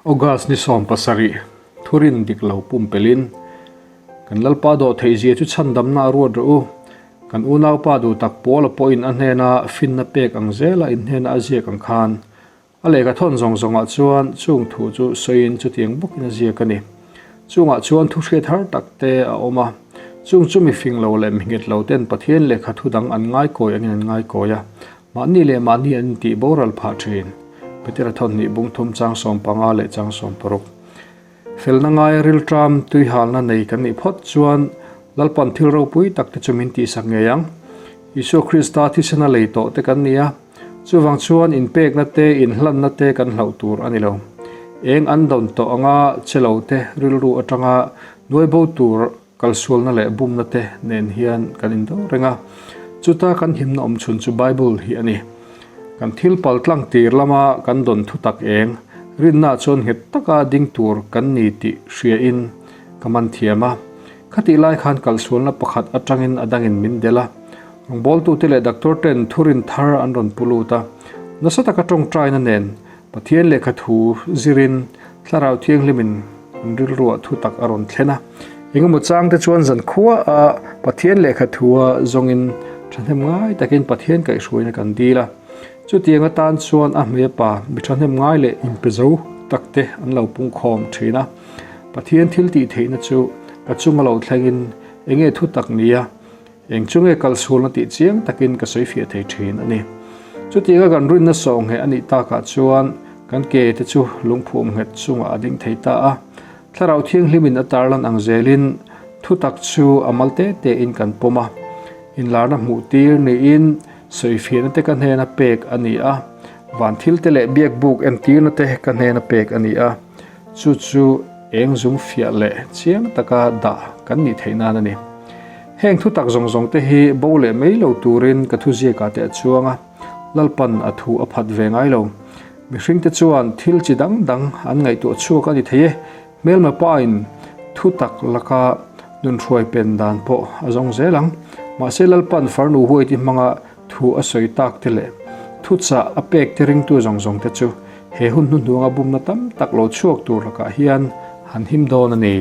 August ni 17, Thurin dik lo pumpelhin, Kan Lalpa dawh theihzia chu chhandamna a ruat rawh u. Kan unaupa duh tak Paula pawhin a hnena finna pek ang zela in hnena a ziak ang khan, a lehkha thawn zawng zawngah chuan chung thu chu sawiin chutiang bawkin a ziak a ni. Chungah chuan thu hriat har tak te a awm a, chung chu mi fing lo leh mi nghet lo ten Pathian lehkha thu dang an ngaikawi angin an ngaikawi a, Mahni leh mahni an intih boral phah thin. Petera thawhnih bung thum chang 15 leh chang 16. Felna ngaia rilṭam tuihalna nei kan nih phawt chuan Lalpan thil ropui tak te chu min tihsak ngei ang. Isua Krista thisena lei tawh te kan ni a, chuvang chuan inpekna te inhlanna te kan hlauh tur a ni lo. Eng an dawn tawh anga che lo te rilru atanga nuai bo tur Kalsualna leh bumna te nen hian kan indo reng a, chuta kan himna awm chhun chu Bible hi a ni. Kan thil pal tlang tir lama kan dawn thu tak eng, rinna chuan nghet taka ding tur kan ni tih hriain ka man thiam a. Khatih lai khan kalsualna pakhat atangin a dangin min delh a, rawngbawltute leh doctor ten thurin thar an rawn pu lut a, nasa taka tawngtaina nen Pathian lehkha thu zirin Thlarau Thianghlimin an rilruah thu tak a rawn thlen a. Engemaw changte chuan zankhua a Pathian lehkha thua zawngin thahnem ngai takin Pathian kaihhruaina kan dil a. Chutiang atan chuan a hmepa mi thahnem ngai leh inpe zo takte an lo pungkhawm thin a. Pathian thil tih theihna chu ka chunga lo thlengin enge thu tak nia Eng chu nge kalsualna tih chiang takin ka sawi fiah thei thin a ni. Chutianga kan rinna sawh ngheh a nih takah chuan kan ke te chu lungphum nghet chungah a ding thei ta a. Thlarau Thianghlimin a tarlan ang zelin thutak chu a mal te tein kan pawm a. Inlarna hmuh tir niin sawi fiahna te ka hnena pek a ni a. Van thil te leh biakbuk entirna te ka hnena pek a ni a. Chu chu eng zung fiah leh chiang taka dah kan nih theih nan a ni. Heng thu tak zawng zawng te hi bo leh mai lo turin ka thu ziakah te a chuang a, Lalpan a thu a phat ve ngai lo. Mihring te chuan thil chi dang dang an ngaihtuah chhuak a ni thei e, hmelma pain thu tak laka nunhruai pen dan pawh a zawng zel ang. Mahse Lalpan farnu huaiti hmanga thu a sawi tak te leh thuchah a pek te ringtu zawng zawng te chu he hun hnuhnuanga bumna tam tak lo chhuak tur lakah hian han him dawn a ni.